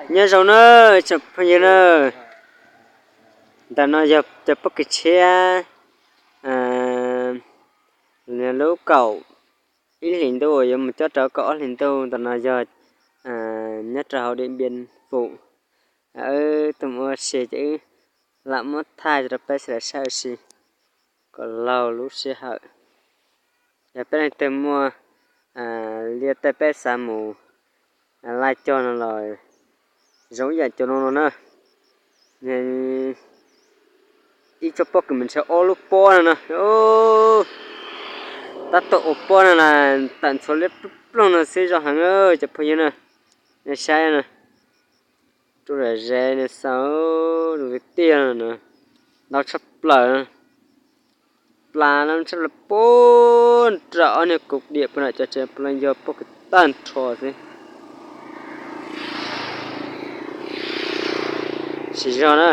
Nyob zoo na, tsoom phooj ywg na, ntawm no yog cov pob kws tshiab lub kaum ib hlis ntuj uas yuav mus cob rau kaum ob hlis ntuj. Ntawm no yog nyob rau hauv Điện Biên Phủ. Wb tuaj mus ua si ces wb lam muab thaij rau peb sawv daws saib ua si kom laug lub sij hawm. Yog peb leej twg muaj liaj tej peb xav mus laij cog no los zoo ib yam cov no no na. Ib tsob pob kws mas ntshe ob lub pob no no. Tab tom ua pob no na, tawm ntxhuav liab ploog ploog no xwb zoo heev cov phooj ywg na. Nej saib no, rub zam ze no xaus, zoo tiag tiag no, ntau tshaj plaws. Plas no tshaj plaws puag nram ob niag cột điện puag nram cov tsev puav leej yog pob kws tag nrho xwb. Siv zog na.